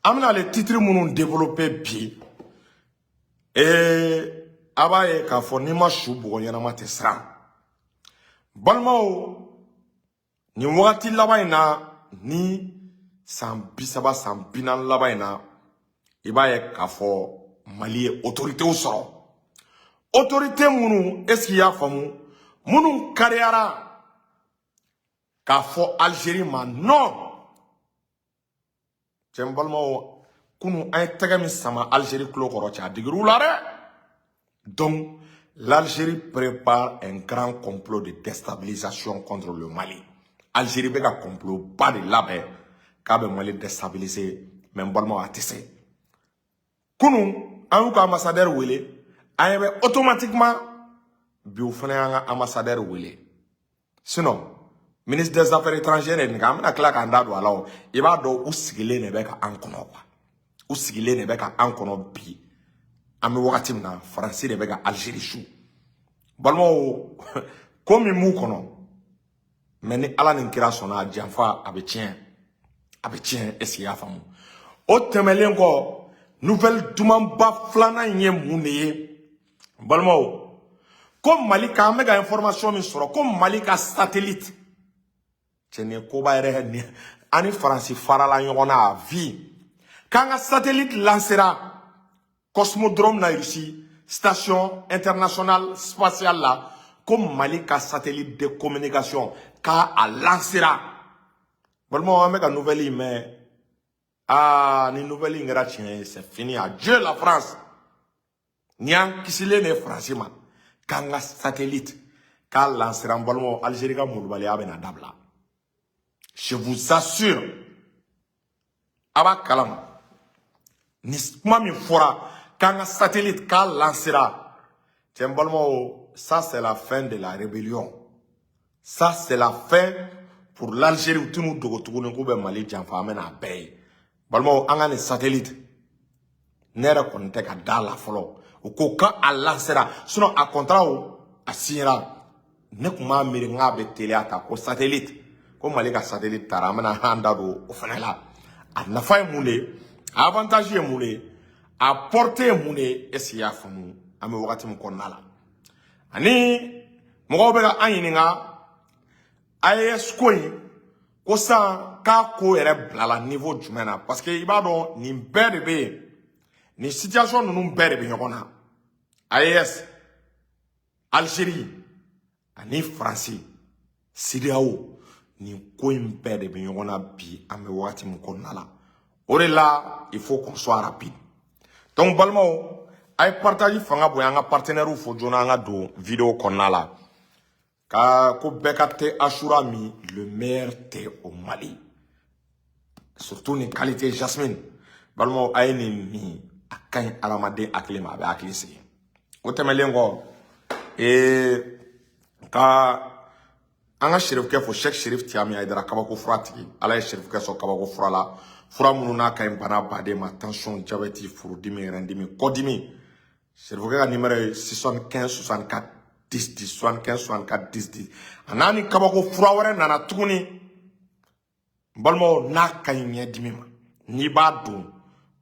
An bɛna le titre minnu développer bi, ee, a b'a ye k'a fɔ n'i ma su bugɔ, ɲɛnama tɛ siran. Balimaw, nin wagati laban in na, ni san 30, san 40 laban in na, i b'a ye k'a fɔ Mali ye autoritéw sɔrɔ, autorité minnu, est ce que i y'a faamu, minnu kariyara k'a fɔ Algérie ma non. Cɛ, n balimaw, kunu an ye tɛgɛ min sama Algérie tulo kɔrɔ, cɛ, a digir'u la dɛ. Donc l'Algérie prépare un grand complot de déstabilisation contre le Mali. Algérie bɛ ka complot ba de labɛn k'a bɛ Mali déstabiliser, mais n balimaw, a tɛ se. Kunu an y'u ka ambassadeur wele, an ɲɛ bɛ automatiquement bi, u fana y'an ka ambassadeur wele. Sinon ministre des Affaires étrangères ye nin kɛ, an bɛna tila k'an da don a la. O i b'a dɔn, u sigilen de bɛ ka an kɔnɔ quoi, u sigilen de bɛ ka an kɔnɔ bi. An bɛ wagati min na, Faransi de bɛ ka Algérie su. Balimaw, ko min b'u kɔnɔ, mais ni Ala ni kira sɔnna, a janfa a bɛ tiɲɛ, a bɛ tiɲɛ. Est ce que i y'a faamu? O tɛmɛlen kɔ, nouvelle dumanba filanan in ye mun de ye, balimaw? Ko Mali ka, an bɛ ka information min sɔrɔ, ko Mali ka satellite, cɛ, nin ye koba yɛrɛ ni an ni Faransi farala ɲɔgɔn na à vie, k'an ka satellite lancera cosmodrome na Russie, station internationale spatiale la. Ko Mali ka satellite de communication, k'a a lancera. Balimaw, an bɛ ka nouvelle in mɛn. Aa, ni nouvelle in kɛra tiɲɛ ye, c'est fini, adieu la France. Ni y'an kisilen de ye Faransi ma, k'an ka satellite k'a lancera, n balimaw, Algérie ka molobaliya bɛna dabila, je vous assure. A b'a kalama, ni kuma min fɔra k'an ka satellite k'a lancera, cɛ, n balimaw, ça c'est la fin de la rébellion, ça c'est la fin pour l'Algérie. U tɛn'u dogo tuguni k'u bɛ Mali janfa. An bɛna a bɛɛ ye, balimaw. An ka nin satellite, ne yɛrɛ kɔni tɛ ka da la fɔlɔ. U ko k'a lancera, sinon a contrat o a signera, ne tun b'a miiri n k'a bɛ teliya ta. Ko satellite, ko Mali ka satellite taara, an bɛna an da don o fana la. A nafa ye mun de ye? A avantage ye mun de ye? A portée ye mun de ye? Est ce que i y'a faamu? An bɛ wagati min kɔnɔna la, ani mɔgɔw bɛ ka an ɲininka AES ko in, ko sisan k'a ko yɛrɛ bilala niveau jumɛn na? Parce que i b'a dɔn, nin bɛɛ de bɛ yen, nin situation ninnu bɛɛ de bɛ ɲɔgɔn na: AES, Algérie ani Faransi, CEDEAO, nin ko in bɛɛ de bɛ ɲɔgɔn na bi, an bɛ wagati min kɔnɔna la. O de la, il faut qu'on soit rapide. Donc balimaw, a ye partage fanga bonya. An ka partenaires fo joona, an ka don vidéo kɔnɔna la. Ka ko bɛɛ ka thé Achoura min, le meilleur thé au Mali, surtout nin qualité jasmine. Balimaw, a ye nin min, a ka ɲi adamaden hakili ma, a bɛ hakili sigi. O tɛmɛlen kɔ, ee, ka an ka serifukɛ fo, Sheikh Sherif Tiami Ayidara, kabako fura tigi. Ala ye serifukɛ sɔn kabako fura la, fura minnu n'a ka ɲi bana baden ma: tension, diabète, furudimi, rɛndimi, kɔdimi. Serifukɛ ka numéro ye 75 64 10 10, 75 64 10 10. A n'a ni kabako fura wɛrɛ nana tuguni, n balimaw, n'a ka ɲi ɲɛdimi ma, n'i b'a dun,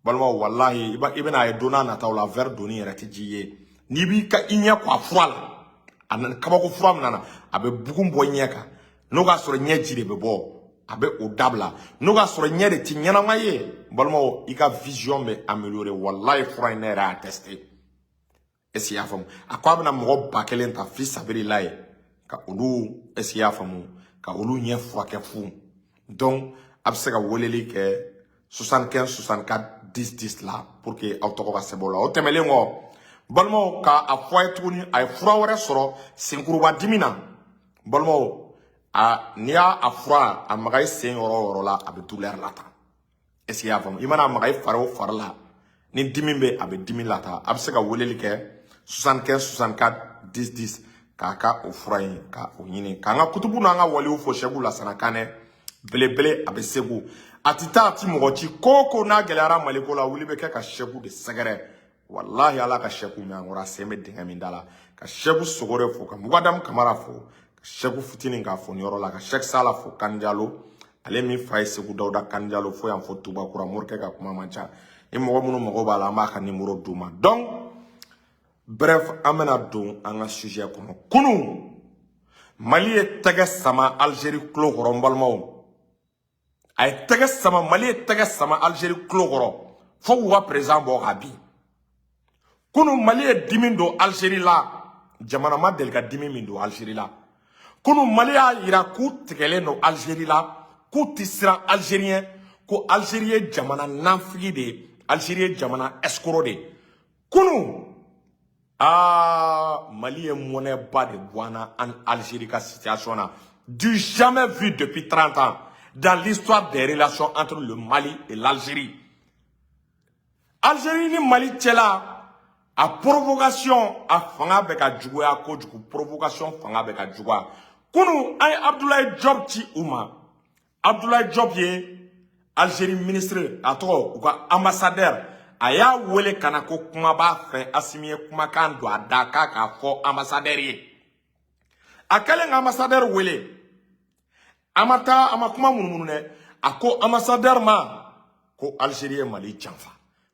balimaw, walahi, i bɛna ye don n'a nataw la, verre donni yɛrɛ tɛ ji ye. N'i b'i ka i ɲɛ kɔ a fura la, a nana kabako fura min nana, a bɛ bugun bɔ ɲɛ kan. N'o k'a sɔrɔ ɲɛ ji de bɛ bɔ, a bɛ o dabila. N'o k'a sɔrɔ ɲɛ de ti ɲɛnama ye, n balimaw, i ka vision bɛ améliorer. Walahi, fura in, ne yɛrɛ y'a testé. Est ce que i y'a faamu? A ko a bɛna mɔgɔ 1000 ta fi sabiri la ye, ka olu, est ce que i y'a faamu, ka olu ɲɛ furakɛ fu. Donc a bɛ se ka weleli kɛ 75 64 10 10 la pour que aw tɔgɔ ka sɛbɛn o la. O tɛmɛlen kɔ, balimaw, ka a fɔ a ye tuguni, a ye fura wɛrɛ sɔrɔ senkuruba dimi na. Balimaw, a n'i y'a a fura a maga i sen yɔrɔ o yɔrɔ la, a bɛ douleur la ta. Est ce que i y'a faamu? I mana a maga i fari o fari la, ni dimi bɛ, a bɛ dimi la ta. A bɛ se ka weleli kɛ 75 64 10 10 k'a ka o fura in ka o ɲini. K'an ka kutubu n'an ka waliw fo, Sɛku Lasana Kanɛ belebele, a bɛ Segu, a ti taa, a ti mɔgɔ ci. Ko o ko n'a gɛlɛyara Maliko la, wuli bɛ kɛ ka Sɛku de sɛgɛrɛ. Walahi, Ala ka Sɛku mɛn an kɔrɔ, a sen bɛ dingɛ min da la. Ka Sɛku Sogore fo, ka Mugadamu Kamara fo, ka Sɛku fitinin k'a fo nin yɔrɔ la, ka Sɛki Sala fo, Kanjalo. Ale min fa ye Segu Dawuda Kanjalo fo yan fo Tubakura, morikɛ ka kuma man ca. Ni mɔgɔ minnu mago b'a la, an b'a ka numéro d'u ma. Donc bref, an bɛna don an ka sujet kɔnɔ. Kunun Mali ye tɛgɛ sama Algérie tulo kɔrɔ. N balimaw, a ye tɛgɛ sama, Mali ye tɛgɛ sama Algérie tulo kɔrɔ fo k'u ka président bɔ ka bin. Kunun Mali ye dimi don Algérie la, jamana ma deli ka dimi min don Algérie la. Kunun Mali y'a yira k'u tigɛlen don Algérie la, k'u ti siran Algérien, ko Algérie ye jamana nafigi de ye, Algérie ye jamana escroc de ye. Kunun aa, Mali ye mɔnɛba de bɔ an na an Algérie ka situation na, du jamais vu depuis 30 ans dans l'histoire des relations entre le Mali et l'Algérie. Algérie ni Mali cɛla, a provocation a fanga bɛ ka juguya kojugu, provocation fanga bɛ ka juguya. Kunun an ye Abdoulaye Diop ci u ma. Abdoulaye Diop ye Algérie ministre, a tɔgɔ u ka ambassadeur, a y'a wele ka na ko kuma b'a fɛ. Asimi ye kumakan don a da k'a k'a fɔ ambassadeur ye. A kɛlen ka ambassadeur wele, a ma taa, a ma kuma munumunu dɛ. A ko ambassadeur ma ko Algérie ye Mali janfa,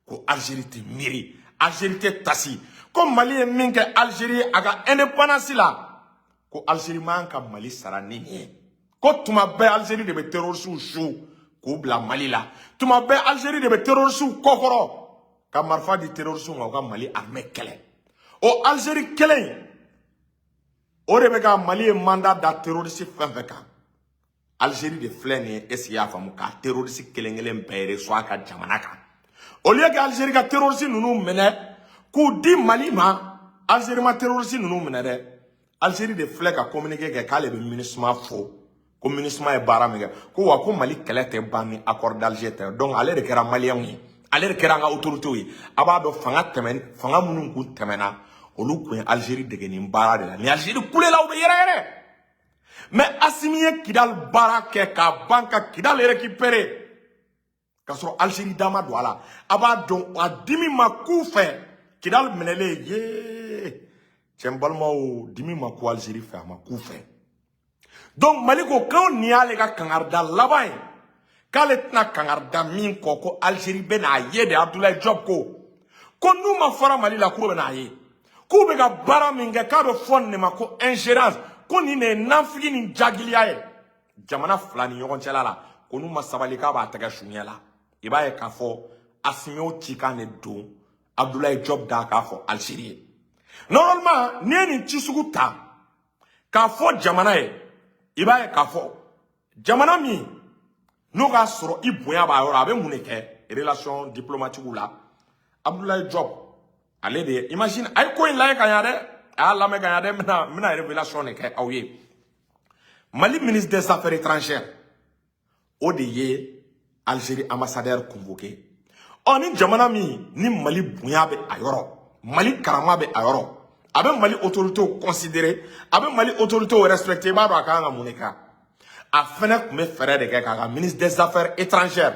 ko Algérie tɛ miiri, Algérie tɛ tasi, ko Mali ye min kɛ Algérie a ka indépendance la, ko Algérie man ka Mali sara ni nin ye, ko tuma bɛɛ Algérie de bɛ terroristew su k'u bila Mali la, tuma bɛɛ Algérie de bɛ terroristew kɔkɔrɔ ka marifa di terroristew ma u ka Mali armée kɛlɛ. O Algérie kelen in, o de bɛ ka Mali ye mandat da terroriste fɛn fɛn kan. Algérie de filɛ nin ye, est ce que i y'a faamu, k'a terroriste kelen kelen bɛɛ reçoit a ka jamana kan. Au lieu que Algérie ka terroriste ninnu minɛ k'u di Mali ma, Algérie ma terroriste ninnu minɛ dɛ. Algérie de filɛ ka communiqué kɛ k'ale bɛ MINUSMA fo, ko MINUSMA ye baara min kɛ, ko wa ko Mali kɛlɛ tɛ ban ni accord d'Alger tɛ. Donc ale de kɛra maliyɛnw ye, ale de kɛra an ka autorités ye. A b'a dɔn, fanga tɛmɛ, fanga minnu kun tɛmɛna, olu kun ye Algérie dege nin baara de la. Ni Algérie kulela, u bɛ yɛrɛ yɛrɛ. Mais Asimi ye Kidal baara kɛ k'a ban ka Kidal récupérer k'a sɔrɔ Algérie da ma don a la. A b'a dɔn, a dimi ma k'u fɛ Kidal minɛlen ye. Cɛ, n balimaw, dimi ma ku Algérie fɛ, a ma k'u fɛ. Donc Mali ko k'anw nin y'ale ka kangarida laban ye, k'ale tɛna kangarida min kɔ, ko Algérie bɛ n'a ye de. Abdoulaye Diop ko n'u ma fara Mali la, k'u bɛ n'a ye k'u bɛ ka baara min kɛ, k'a bɛ fɔ nin de ma ko ingérence, ko nin de ye nafigi ni jagiliya ye jamana fila ni ɲɔgɔn cɛla la, ko n'u ma sabali, k'a b'a tɛgɛ su ɲɛ la. I b'a ye k'a fɔ Asimi y'o cikan de don Abdoulaye Diop da k'a fɔ Algérie ye. Normalement, n'i ye nin ci sugu ta k'a fɔ jamana ye, i b'a ye k'a fɔ jamana min n'o k'a sɔrɔ i bonya b'a yɔrɔ, a bɛ mun de kɛ relation diplomatique la? Abdoulaye Diop, ale de ye, imagine, a ye ko in lajɛ ka ɲa dɛ, a y'a lamɛn ka ɲa dɛ. N bɛna révélation de kɛ aw ye. Mali ministre des Affaires étrangères, o de ye Algérie ambassadeur convoqué. Ɔ ni jamana min ni Mali bonya bɛ a yɔrɔ, Mali karama bɛ a yɔrɔ, a bɛ Mali autorités considérer, a bɛ Mali autorités respecter, i b'a dɔn a kan ka mun de kɛ? A fɛnɛ tun bɛ fɛɛrɛ de kɛ k'a ka ministre des Affaires étrangères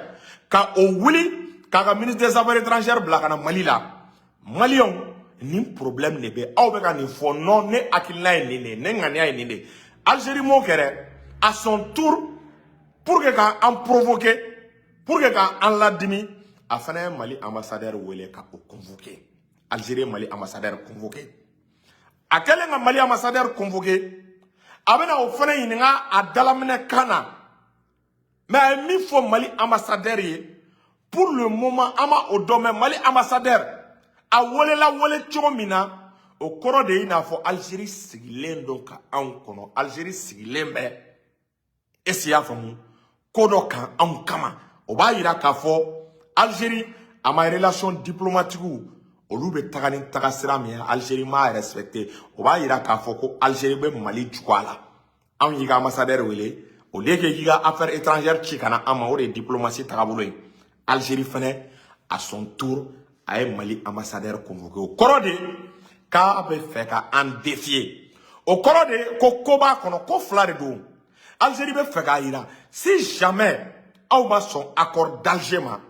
ka o wuli, k'a ka ministre des Affaires étrangères bila ka na Mali la. Maliyɛnw, nin problème de bɛ aw bɛ ka nin fɔ. Non, ne hakilina ye nin de ye, ne ŋaniya ye nin de ye. Algérie m'o kɛ dɛ. À son tour, pour que k'an provoquer, pour que k'an ladimi, a fana ye Mali ambassadeur wele ka o convoquer. Algérie ye Mali ambassadeur convoqué. A kɛlen ka Mali ambassadeur convoqué, a bɛna o fana ɲininka a dalaminɛ kan na. Mais a ye min fɔ Mali ambassadeur ye, pour le moment an ma o dɔn. Mais Mali ambassadeur a welela wele cogo min na, o kɔrɔ de ye i n'a fɔ Algérie sigilen don ka anw kɔnɔ. Algérie sigilen bɛ, est ce que i y'a faamu, ko dɔ kan anw kama. O b'a yira k'a fɔ Algérie a ma relation diplomatique olu bɛ taga ni taga sira min ye, Algérie m'a respecté. O b'a yira k'a fɔ ko Algérie bɛ Mali juguya la. Anw y'i ka ambassadeur wele, au lieu que k'i ka affaire étrangère ci ka na an ma, o de ye diplomatie tagabolo ye. Algérie fɛnɛ, à son tour, a ye Mali ambassadeur convoqué. O kɔrɔ de k'a bɛ fɛ ka an défier. O kɔrɔ de ko ko b'a kɔnɔ, ko fila de don. Algérie bɛ fɛ k'a yira, si jamais aw ma sɔn accord d'Alger ma,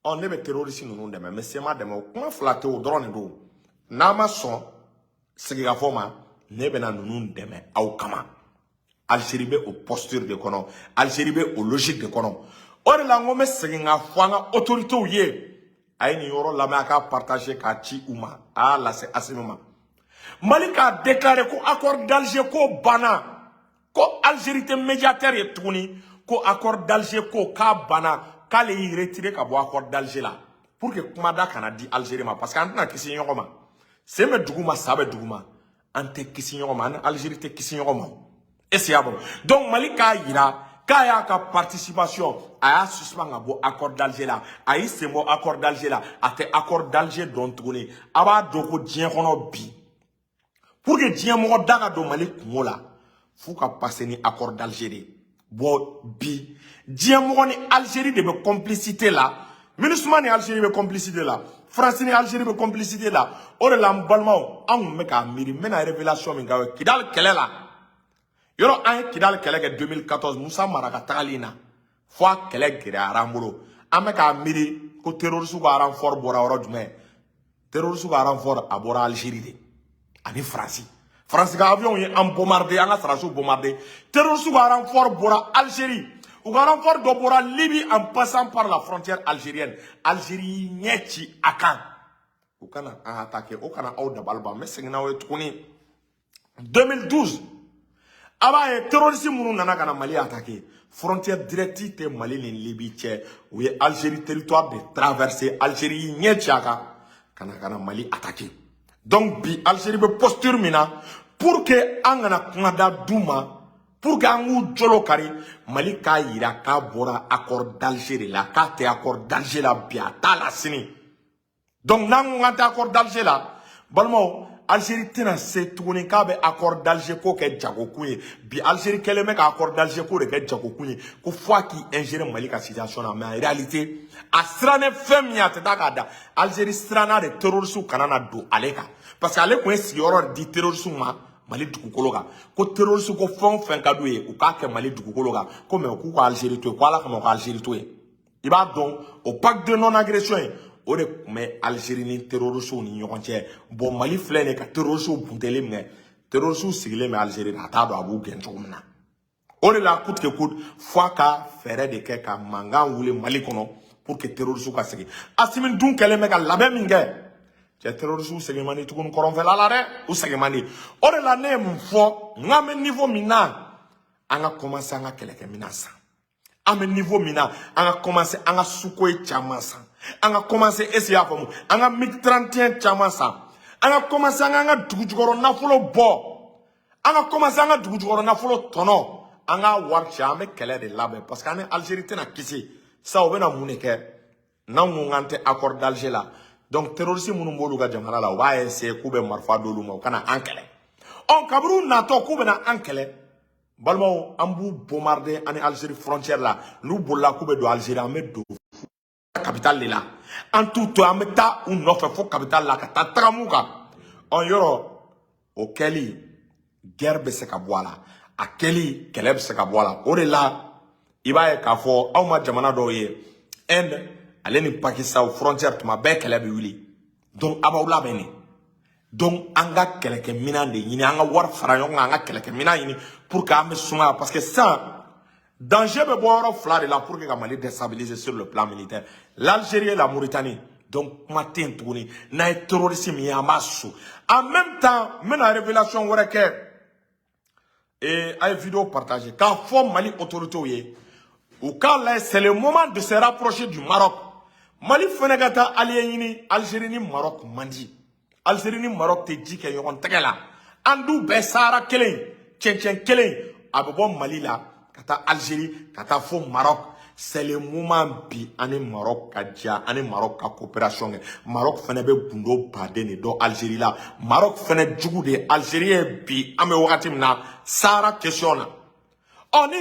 ɔ ne bɛ terroriste ninnu dɛmɛ, n bɛ CMA dɛmɛ. O kuma fila tɛ, o dɔrɔn de don. N'a ma sɔn sigikafɔ ma, ne bɛna ninnu dɛmɛ aw kama. Algérie bɛ o posture de kɔnɔ, Algérie bɛ o logique de kɔnɔ. O de la n ko n bɛ segin k'a fɔ an ka autorités ye, a ye nin yɔrɔ lamɛn, a k'a partager k'a ci u ma, a y'a lase Assimi ma. Mali k'a déclaré ko accord d'Alger ko banna, ko Algérie tɛ médiateur ye tuguni, ko accord d'Alger ko k'a banna, k'ale y'i retiré ka bɔ accord d'Alger la, pour que kumada kana di Algérie ma, parce que an tɛna kisi ɲɔgɔn ma. Sen bɛ dugu ma, sa bɛ dugu ma, an tɛ kisi ɲɔgɔn ma, an ni Algérie tɛ kisi ɲɔgɔn ma. Est ce que y'a faamu? Donc Mali k'a yira k'a y'a ka participation, a y'a suspend ka bɔ accord d'Alger la, a y'i sen bɔ accord d'Alger la, a tɛ accord d'Alger dɔn tuguni. A b'a dɔn ko diɲɛ kɔnɔ bi, pour que diɲɛ mɔgɔ da ka don Mali kungo la, f'u ka passer ni accord d'Alger de ye. Bon, bi diɲɛ mɔgɔ ni Algérie de bɛ complicité la, MINUSMA ni Algérie bɛ complicité la, France ni Algérie bɛ complicité la. O de la, n balimaw, an kun bɛ k'a miiri, n bɛna révélation min k'aw ye Kidali kɛlɛ la. Yɔrɔ an ye Kidali kɛlɛ kɛ 2014, Musa Mara ka tagali in na, fo a kɛlɛ gɛlɛyara an bolo. An bɛ k'a miiri ko terroriste ka renfort bɔra yɔrɔ jumɛn? Terroriste ka renfort, a bɔra Algérie de ani Faransi. Faransi ka avion ye an bombarder, an ka sɔrɔdasiw bombarder. Terroriste ka renfort bɔra Algérie, u ka renfort dɔ bɔra Libye en passant par la frontière algérienne. Algérie ɲɛ ci a kan, u kana an attaquer, o kana aw dabali ban. N bɛ segin n'aw ye tuguni, 2012, a b'a ye terroriste minnu nana ka na Mali attaquer, frontière directe tɛ Mali ni Libye cɛ, u ye Algérie territoire de traverser. Algérie ɲɛ ci a kan ka na Mali attaquer. Donc bi Algérie bɛ posture min na, pour que an kana kumada d'u ma, pour que an k'u jolo kari, Mali k'a yira k'a bɔra accord d'Alger de la, k'a tɛ accord d'Alger la bi, a t'a la sini. Donc n'an ko k'an tɛ accord d'Alger la, balimaw, Algérie tɛna se tuguni k'a bɛ accord d'Alger ko kɛ jagokun ye. Bi Algérie kɛlen bɛ ka accord d'Alger ko de kɛ jagokun ye, ko fo a k'i ingérer Mali ka situation na. Mais en réalité, a sirannen fɛn min ye, a tɛ taa k'a da. Algérie siranna de terroriste kana na don ale kan, parce que ale tun ye sigiyɔrɔ di terroriste ma Mali dugukolo kan, ko terroriste ko fɛn o fɛn ka d'u ye, u k'a kɛ Mali dugukolo kan, ko mais k'u ka Algérie to yen, ko Ala kama u ka Algérie to yen. I b'a dɔn, o pacte de non agression ye, o de tun bɛ Algérie ni terroristew ni ɲɔgɔn cɛ. Bon, Mali filɛ nin ye ka terroristew bunteli minɛ, terroristew sigilen bɛ Algérie la, a t'a dɔn a b'u gɛn cogo min na. O de la, coûte que coûte, f'a ka fɛɛrɛ de kɛ ka mankan wuli Mali kɔnɔ pour que terroristew ka segin. Assimi dun kɛlen bɛ ka labɛn min kɛ, cɛ, terroristew segin man di tuguni kɔrɔnfɛla la dɛ, u segin man di. O de la ne ye mun fɔ? N k'an bɛ niveau min na, an ka commencer an ka kɛlɛkɛminɛn san. An bɛ niveau min na, an ka commencer an ka Sukhoi caman san, an ka commencer, est ce que i y'a faamu, an ka MiG 31 caman san, an ka commencer an k'an ka dugu jukɔrɔ nafolo bɔ, an ka commencer an ka dugu jukɔrɔ nafolo tɔnɔ, an k'a wari ci, an bɛ kɛlɛ de labɛn, parce que an ni Algérie tɛna kisi sa. U bɛna mun de kɛ n'anw ko k'an tɛ accord d'Alger la? Donc terroriste minnu b'olu ka jamana la, u b'a essayer k'u bɛ marifa d'olu ma, u kana an kɛlɛ. Ɔ kabini u natɔ k'u bɛna an kɛlɛ, balimaw, an b'u bombarder ani Algérie frontière la. N'u bolila k'u bɛ don Algérie, an bɛ don capitale de la, an t'u to, an bɛ taa u nɔfɛ fo capitale la ka taa tagamu kan. Ɔ yɔrɔ o kɛli, guerre bɛ se ka bɔ a la, a kɛli, kɛlɛ bɛ se ka bɔ a la. O de la i b'a ye k'a fɔ aw ma jamana dɔw ye, Inde ale ni Pakistan frontière, tuma bɛɛ kɛlɛ bɛ wuli. Donc a b'aw labɛn de. Donc an ka kɛlɛkɛminɛn de ɲini, an ka wari fara ɲɔgɔn kan, an ka kɛlɛkɛminɛn ɲini pour que an bɛ sumaya, parce que sisan danger bɛ bɔ yɔrɔ fila de la pour que ka Mali déstabiliser sur le plan militaire: l'Algérie et la Mauritanie. Donc kuma tɛ yen tuguni, n'a ye terroriste min ye, an b'a su. En même temps, n bɛna révélation wɛrɛ kɛ. Et a ye vidéo partager k'a fɔ Mali autorités ye, u k'a lajɛ, c'est le moment de se rapprocher du Maroc. Mali fɛnɛ ka taa allié ɲini. Algérie ni Maroc man di, Algérie ni Maroc tɛ ji kɛ ɲɔgɔn tɛgɛ la. An du bɛɛ Sahara kelen, cɛncɛn kelen, a bɛ bɔ Mali la ka taa Algérie, ka taa fo Maroc. C'est le moment bi an ni Maroc ka diya, an ni Maroc ka coopération kɛ. Maroc fɛnɛ bɛ gundo baden de dɔn Algérie la. Maroc fɛnɛ jugu de ye Algérie ye bi, an bɛ wagati min na, Sahara question na. Ɔ ni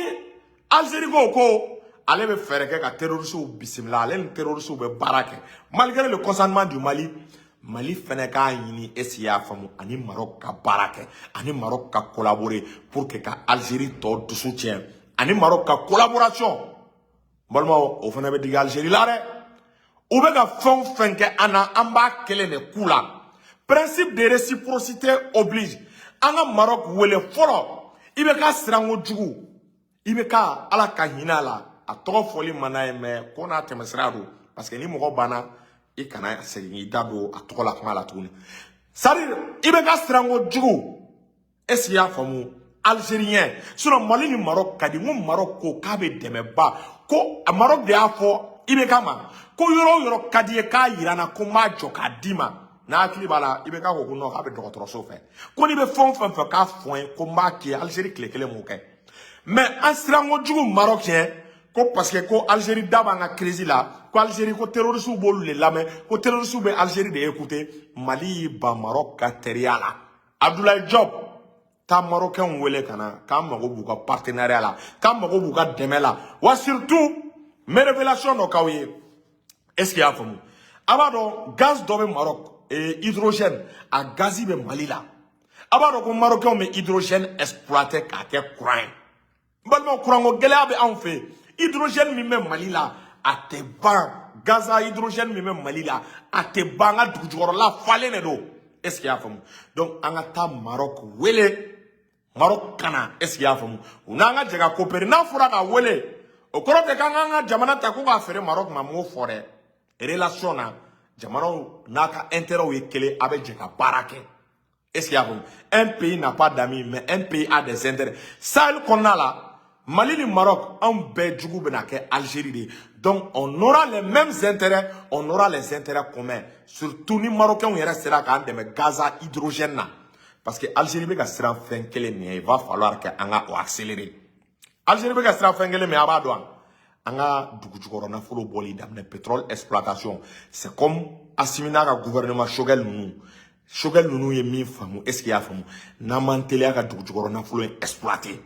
Algérie ko ale bɛ fɛɛrɛ kɛ ka terroristew bisimila, ale ni terroristew bɛ baara kɛ malgré le consentement du Mali. Mali fɛnɛ k'a ɲini, est ce que i y'a faamu, ani Maroc ka baara kɛ, ani Maroc ka collaborer pour que ka Algérie tɔ dusu tiɲɛ. Ani Maroc ka collaboration, balimaw, o fana bɛ digi Algérie la dɛ. U bɛ ka fɛn o fɛn kɛ an na, an b'a kelen de k'u la. Principe de réciprocité oblige, an ka Maroc wele fɔlɔ. IBK siran kojugu. IBK, Ala ka hinɛ a la, a tɔgɔ fɔli man d'a ye, mais ko n'a tɛmɛsira don, parce que ni mɔgɔ banna, i kana segin k'i da don a tɔgɔ la kuma la tuguni. C'est à dire, IBK siran kojugu. Est ce que i y'a faamu? Algérien, sinon Mali ni Maroc ka di. N ko Maroc ko k'a bɛ dɛmɛba ko Maroc de y'a fɔ IBK ma ko yɔrɔ o yɔrɔ ka di ye, k'a yira n na, ko n b'a jɔ k'a d'i ma. N'a hakili b'a la, IBK ko non, k'a bɛ dɔgɔtɔrɔso fɛ, ko n'i bɛ fɛn o fɛn fɛ, k'a fɔ n ye, ko n b'a k'i ye. Algérie tile kelen m'o kɛ, mais an siran kojugu Maroc tiɲɛ ko parce que ko Algérie da b'an ka crise la, ko Algérie ko terroristes b'olu de lamɛn, ko terroristes bɛ Algérie de écouter. Mali y'i ban Maroc ka teriya la. Abdoulaye Diop, taa Marocains wele ka na, k'an mago b'u ka partenariat la, k'an mago b'u ka dɛmɛ la. Wa surtout, n bɛ révélation dɔ k'aw ye. Est ce que i y'a faamu? A b'a dɔn gaz dɔ bɛ Maroc, hydrogène, a gazi bɛ Mali la. A b'a dɔn ko Marocains bɛ hydrogène exploiter k'a kɛ courant ye. N balimaw, courant ko gɛlɛya bɛ anw fɛ yen. Hydrogène min bɛ Mali la, a tɛ ban. Gaz à hydrogène min bɛ Mali la, a tɛ ban. An ka dugujukɔrɔla falen de don. Est ce que i y'a faamu? Donc an ka taa Maroc wele, Maroc kana. Est ce que i y'a faamu? U n'an ka jɛ ka coopérer. N'a fɔra ka wele, o kɔrɔ tɛ k'an k'an ka jamana ta ko k'a feere Maroc ma. M'o fɔ dɛ. Relation na, jamanaw n'a ka intérêt ye kelen, a bɛ jɛ ka baara kɛ. Est ce que i y'a faamu? Un pays n'a pas d'amis, mais un pays a des intérêts. Sahel kɔnɔna la, Mali ni Maroc, anw bɛɛ jugu bɛna kɛ Algérie de ye. Donc on aura les mêmes intérêts, on aura les intérêts communs, surtout ni Marocains yɛrɛ sera k'an dɛmɛ gaz à hydrogène na, parce que Algérie bɛ ka siran fɛn kelen min ye, il va falloir que an ka o accélérer. Algérie bɛ ka siran fɛn kelen min ye, a b'a dɔn, an ka dugu jukɔrɔ nafolo bɔli daminɛ, pétrole exploitation. C'est comme Assimi n'a ka gouvernement, Choguel ninnu, Choguel ninnu ye min faamu. Est ce que i y'a faamu? N'an m'an teliya ka dugu jukɔrɔ nafolo in exploiter,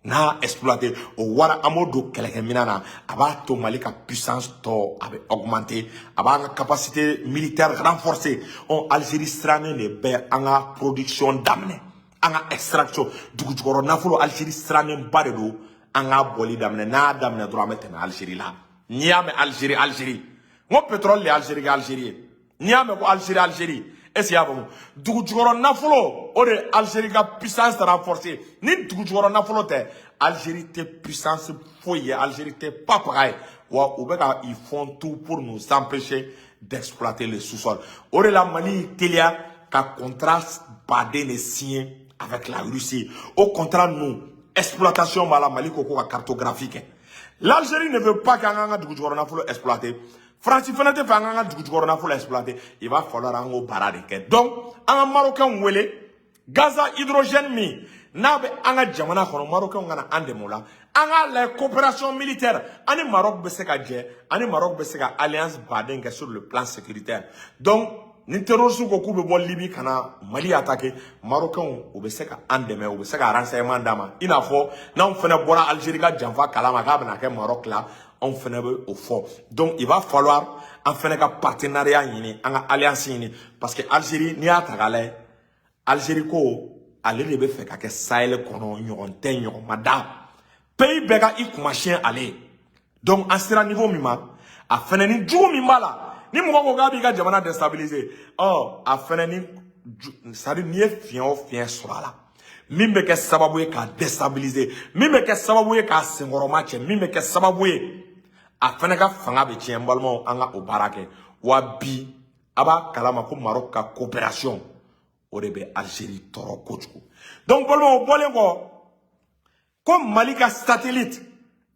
n'a exploité, o wari, an b'o don kɛlɛkɛminɛn na, a b'a to Mali ka puissance tɔ a bɛ augmenter, a b'an ka capacité militaire renforcer. Ɔ, Algérie sirannen de bɛ an ka production daminɛ, an ka extraction dugu jukɔrɔ nafolo. Algérie sirannenba de don an k'a bɔli daminɛ. N'a y'a daminɛ dɔrɔn, an bɛ tɛmɛ Algérie la. N'i y'a mɛn Algérie, Algérie, n ko pétrole de ye Algérie kɛ Algérie ye. N'i y'a mɛn ko Algérie, Algérie, est ce que i y'a faamu? Dugu jukɔrɔ nafolo, o de ye Algérie ka puissance renforcer. Ni dugu jukɔrɔ nafolo tɛ, Algérie tɛ puissance foyi ye, Algérie tɛ papaga ye. Wa u bɛ ka, ils font tout pour nous empêcher d'exploiter le sous-sol. O de la Mali y'i teliya ka contrat baden de signer avec la Russie. O contrat ninnu, exploitation b'a la. Mali ko ko ka cartographie kɛ. L'Algérie ne veut pas k'an k'an ka dugu jukɔrɔ nafolo exploiter. Faransi fana tɛ fɛ an k'an ka dugu jukɔrɔ nafolo exploiter. Il va falloir an k'o baara de kɛ. Donc an ka Marocains wele, gaz à hydrogène min n'a bɛ an ka jamana kɔnɔ, Marocains ka na an dɛmɛ o la. An k'a lajɛ coopération militaire, an ni Maroc bɛ se ka jɛ, an ni Maroc bɛ se ka alliance baden kɛ sur le plan sécuritaire. Donc ni terroristes ko k'u bɛ bɔ Libye ka na Mali attaquer, Marocains, u bɛ se ka an dɛmɛ, u bɛ se ka renseignement d'an ma. I n'a fɔ n'anw fana bɔra Algérie ka janfa kalama k'a bɛna kɛ Maroc la, anw fana bɛ o fɔ. Donc il va falloir an fana ka partenariat ɲini, an ka alliance ɲini, parce que Algérie, n'i y'a ta k'a lajɛ, Algérie ko ale de bɛ fɛ ka kɛ Sahel kɔnɔ ɲɔgɔn tɛ ɲɔgɔn ma da, pays bɛɛ ka i kumasiyɛn ale ye. Donc an sera niveau min ma, a fɛnɛ ni jugu min b'a la, ni mɔgɔ ko k'a b'i ka jamana déstabiliser, ɔ, a fɛnɛ ni, c'est à dire n'i ye fiɲɛ o fiɲɛ sɔrɔ a la min bɛ kɛ sababu ye k'a déstabiliser, min bɛ kɛ sababu ye k'a senkɔrɔma cɛ, min bɛ kɛ sababu ye a fɛnɛ ka fanga bɛ tiɲɛ, n balimaw, an ka o baara kɛ. Wa bi, a b'a kalama ko Maroc ka coopération, o de bɛ Algérie tɔɔrɔ kojugu. Donc balimaw, o bɔlen kɔ, ko Mali ka satellite,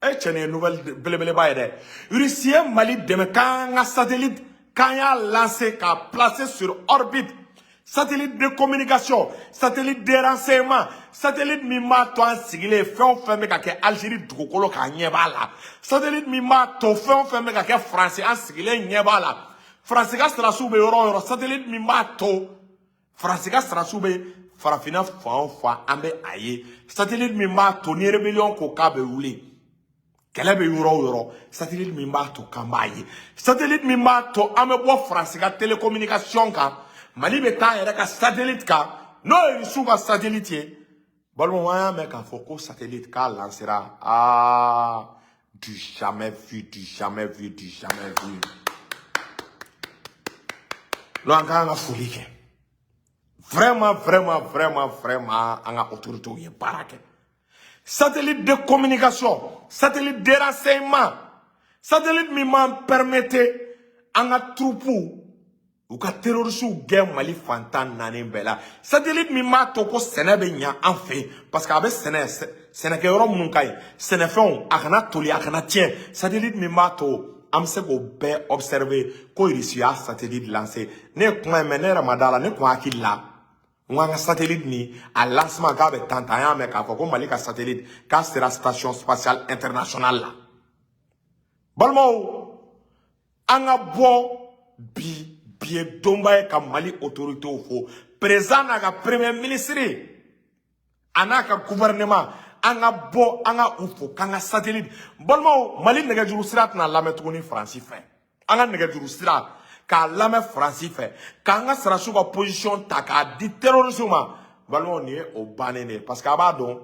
e cɛ, nin ye nouvelle belebeleba ye dɛ. Russie ye Mali dɛmɛ k'an ka satellite, k'an y'a lancer, k'a placer sur orbite. Satellite de communication, satellite de renseignement, satellite min b'a to an sigilen, fɛn o fɛn bɛ ka kɛ Algérie dugukolo k'an ɲɛ b'a la, satellite min b'a to fɛn o fɛn bɛ ka kɛ Faransi, an sigilen ɲɛ b'a la, Faransi ka sɔrɔdasiw bɛ yɔrɔ o yɔrɔ, satellite min b'a to Faransi ka sɔrɔdasiw bɛ farafinna fan o fan, an bɛ a ye, satellite min b'a to ni rébellion ko k'a bɛ wuli, kɛlɛ bɛ yɔrɔ o yɔrɔ, satellite min b'a to k'an b'a ye, satellite min b'a to an bɛ bɔ Faransi ka télécommunication kan, Mali bɛ taa yɛrɛ ka satellite kan, n'o ye Rusiw ka satellite ye. Balimaw, an y'a mɛn k'a fɔ ko satellite k'a lancera. Aa, du jamais vu, du jamais vu, du jamais vu. Donc an k'an ka foli kɛ. Vraiment, vraiment, vraiment, vraiment, an ka autorités ye baara kɛ. Satellite de communication, satellite de renseignement, satellite min b'an permettre an ka troupe u ka terroristew gɛn Mali fantan naani bɛɛ la, satellite min b'a to ko sɛnɛ bɛ ɲa an fɛ yen, parce que a bɛ sɛnɛ sɛnɛkɛyɔrɔ minnu ka ɲi, sɛnɛfɛnw a kana toli, a kana tiɲɛ, satellite min b'a to an bɛ se k'o bɛɛ observer, ko Russie y'a satellite lancer. Ne ye kuma in mɛn, ne yɛrɛ ma da la. Ne kun hakili la n ko an ka satellite nin a lancement k'a bɛ tan tan. An y'a mɛn k'a fɔ ko Mali ka satellite k'a sera Station spatiale internationale la. Balimaw, an ka bɔ bi. Bi ye donba ye ka Mali autorités fo, président n'a ka premier ministre a n'a ka gouvernement. An ka bɔ, an ka u fo k'an ka satellite. Balimaw, Mali nɛgɛjuru sira tɛna lamɛn tuguni Faransi fɛ. An ka nɛgɛjuru sira k'a lamɛn Faransi fɛ, k'an ka sɔrɔdasiw ka position ta k'a di terroristes ma, balimaw, nin ye o bannen de ye, parce que a b'a dɔn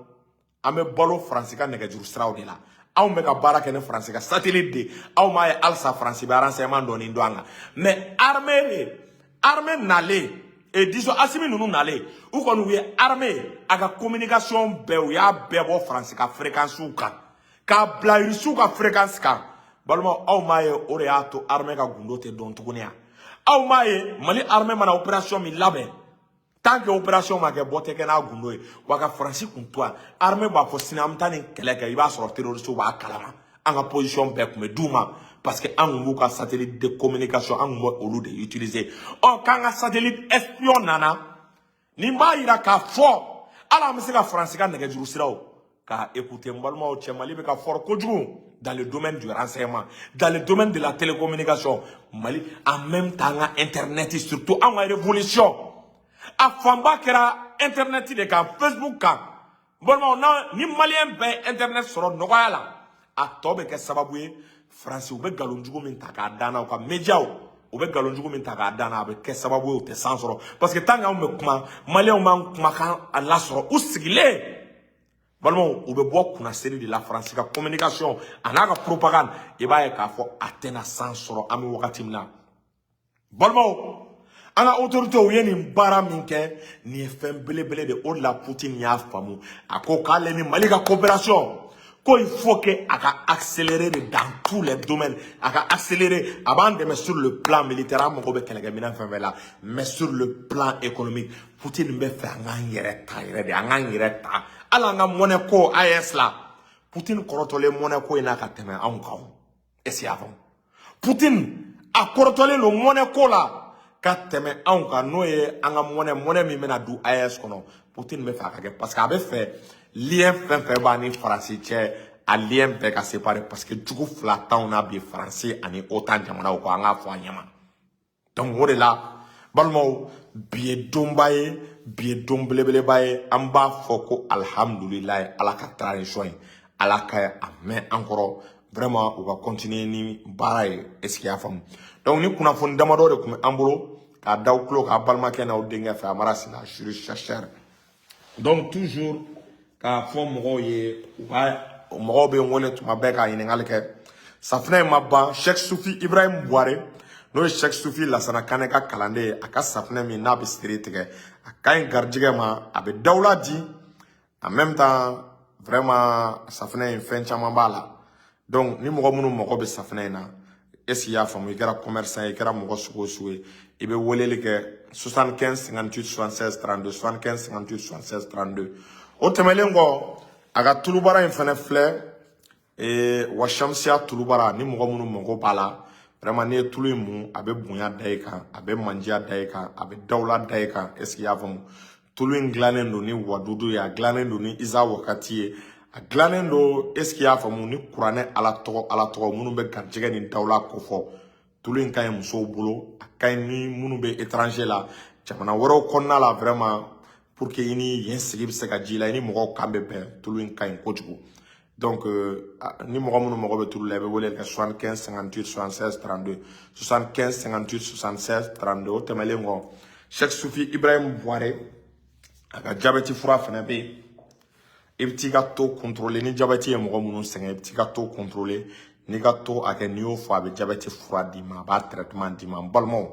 an bɛ balo Faransi ka nɛgɛjuru siraw de la. Anw bɛ ka baara kɛ ni Faransi ka satellite de. Aw m'a ye halisa Faransi bɛ renseignement dɔɔni dɔn an kan. Mais armée nalen et disons Assimi ninnu nalen, u kɔni u ye armée a ka communication bɛɛ, u y'a bɛɛ bɔ Faransi ka fréquence kan k'a bila Rusiw ka fréquence kan. Balimaw, aw m'a ye, o de y'a to armée ka gundo tɛ dɔn tuguni yan. Aw m'a ye, Mali armée mana opération min labɛn, tant que opération ma kɛ, bɔ tɛ kɛ n'a gundo ye. Wa ka Faransi kun to yan, armée b'a fɔ sini an bɛ taa nin kɛlɛ kɛ, i b'a sɔrɔ terroriste b'a kalama. An ka position bɛɛ tun bɛ d'u ma, parce que an kun b'u ka satellite de communication, an kun bɛ olu de utiliser. Ɔ, k'an ka satellite espion nana, nin b'a yira k'a fɔ hali an bɛ se ka Faransi ka nɛgɛjuru siraw k'a écouter. N balimaw cɛ, Mali bɛ ka fort kojugu dans le domaine du renseignement, dans le domaine de la télécommunication. Mali en même temps, an ka internet, surtout an ka révolution a fanba kɛra internet de kan, Facebook kan. Balimaw, na ni Malien bɛɛ ye internet sɔrɔ nɔgɔya la, a tɔ bɛ kɛ sababu ye Faransi u bɛ nkalonjugu min ta k'a dan na, u ka médiaw u bɛ nkalonjugu min ta k'a dan na, a bɛ kɛ sababu ye u tɛ san sɔrɔ, parce que tant que anw bɛ kuma, Malienw b'an kumakan a lasɔrɔ u sigilen. Balimaw, u bɛ bɔ kunnaseri de la. Faransi ka communication a n'a ka propagande, i b'a ye k'a fɔ a tɛna san sɔrɔ an bɛ wagati min na. Balimaw, an ka autorités u ye nin baara min kɛ, nin ye fɛn belebele de. O de la Poutine y'a faamu, a ko k'ale ni Mali ka coopération ko il faut que a ka accélérer de dans tous les domaines, a ka accélérer. A b'an dɛmɛ sur le plan militaire, an mago bɛ kɛlɛkɛminɛn fɛn fɛn la, mais sur le plan économique, Poutine bɛ fɛ an k'an yɛrɛ ta yɛrɛ de, an k'an yɛrɛ ta, hali an ka monnaie ko AES la. Poutine kɔrɔtɔlen monnaie ko in na ka tɛmɛ anw kan. Est ce que y'a faamu? Poutine a kɔrɔtɔlen don monnaie ko la ka tɛmɛ anw kan, n'o ye an ka monnaie min bɛna du AES kɔnɔ. Poutine bɛ fɛ a ka kɛ, parce que a bɛ fɛ lien fɛn fɛn b'a ni Faransi cɛ, a lien bɛɛ ka séparer, parce que jugu fila t'anw na bi, Faransi ani OTAN jamanaw kɔ, an k'a fɔ a ɲɛma. Donc o de la, balimaw, bi ye donba ye, bi ye don belebeleba ye. An b'a fɔ ko alihamudulilayi, Ala ka transition ye, Ala ka a mɛn an kɔrɔ. Vraiment, u ka continuer ni baara ye. Est ce que i y'a faamu? Donc ni kunnafoni damadɔ de tun bɛ an bolo k'a da aw tulo k'a balimakɛ n'aw denkɛ fɛ, Amara Sina, juriste chercheur. Donc toujours k'a fɔ mɔgɔw ye, u ka mɔgɔw bɛ n wele tuma bɛɛ k'a ɲininkali kɛ. Safunɛ in ma ban. Cheikh Sufi Ibrahim Buware, n'o ye Cheikh Sufi Lasana Kane ka kalanden ye, a ka safunɛ min n'a bɛ siri tigɛ, a ka ɲi garijɛgɛ ma, a bɛ dawula di en même temps. Vraiment, safunɛ in fɛn caman b'a la. Donc ni mɔgɔ minnu mago bɛ safunɛ in na, est ce que i y'a faamu, i kɛra commerçant ye, i kɛra mɔgɔ sugu o sugu ye, i bɛ weleli kɛ 75 58 76 32, 75 58 76 32. O tɛmɛnen kɔ, a ka tulubara in fɛnɛ filɛ, wa Shamsiya tulubara. Ni mɔgɔ minnu mago b'a la, vraiment, n'i ye tulu in mun, a bɛ bonya da i kan, a bɛ mandiya da i kan, a bɛ dawula da i kan. Est ce que i y'a faamu? Tulu in dilannen don ni wadudu ye, a dilannen don ni isa wakati ye, a dilannen don, est ce que i y'a faamu, ni kuranɛ Ala tɔgɔ, Ala tɔgɔ minnu bɛ garijɛgɛ ni dawula kofɔ. Tulu in ka ɲi musow bolo, a ka ɲi ni minnu bɛ étranger la, jamana wɛrɛw kɔnɔna la. Vraiment, pour que i ni yen sigi bɛ se ka ji la, i ni mɔgɔw kan bɛ bɛn, tulu in ka ɲi kojugu. Donc ni mɔgɔ minnu mago bɛ tulu la, i bɛ wele kɛ 75 58 76 32, 75 58 76 32. O tɛmɛnen kɔ, Cheikh Sufi Ibrahim Buware, a ka jabɛti fura fana bɛ yen. I bɛ t'i ka taux contrôler. Ni jabɛti ye mɔgɔ minnu sɛgɛn, i bɛ t'i ka taux contrôler. N'i ka taux hakɛ, n'i y'o fɔ, a bɛ jabɛti fura d'i ma, a b'a traitement d'i ma. N balimaw,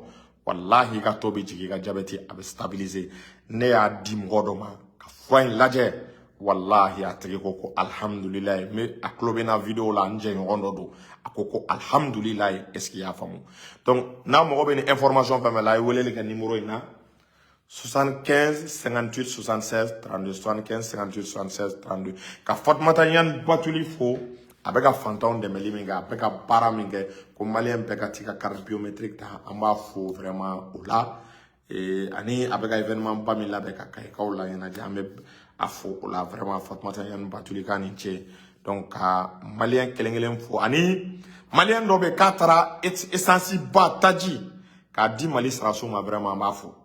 walahi, i ka taux bɛ jigin, i ka jabɛti a bɛ stabiliser. Ne y'a di mɔgɔ dɔ ma ka fura in lajɛ. Walahi, a tigi ko ko alhamdulilayi. N bɛ a tulo bɛ n na vidéo la, n jɛɲɔgɔn dɔ don, a ko ko alhamdulilayi. Est ce que i y'a faamu? Donc n'a mago bɛ ni information fɛn fɛn la, a ye weleli kɛ numéro in na: 75 58 76 32, 75 58 76 32. Ka Fatumata Ɲani Batuli fo, a bɛ ka fantanw dɛmɛli min kɛ, a bɛ ka baara min kɛ, ko maliyɛn bɛɛ ka t'i ka carte biométrique ta. An b'a fo vraiment o la. Ani a bɛ ka événement ba min labɛn ka kayikaw la ɲɛnajɛ, an bɛ a fo o la vraiment. Fatumata Ɲani Batuli k'a ni ce. Donc ka maliyɛn kelen kelen fo, ani maliyɛn dɔ bɛ yen k'a taara essence ba taji k'a di Mali saraso ma, vraiment an b'a fo,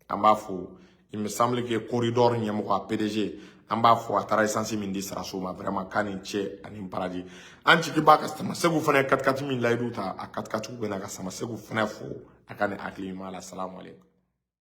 an b'a fo. Il me semble que corridor ɲɛmɔgɔ, a PDG, an b'a fo, a taara essence min di saraso ma, vraiment k'a ni cɛ ani baraji. An jigi b'a ka Samasegu fana 4x4 min layidu ta, a 4x4 bɛ na. Ka Samasegu fana fo a ka nin hakili ɲuman la. Salamu aleykum.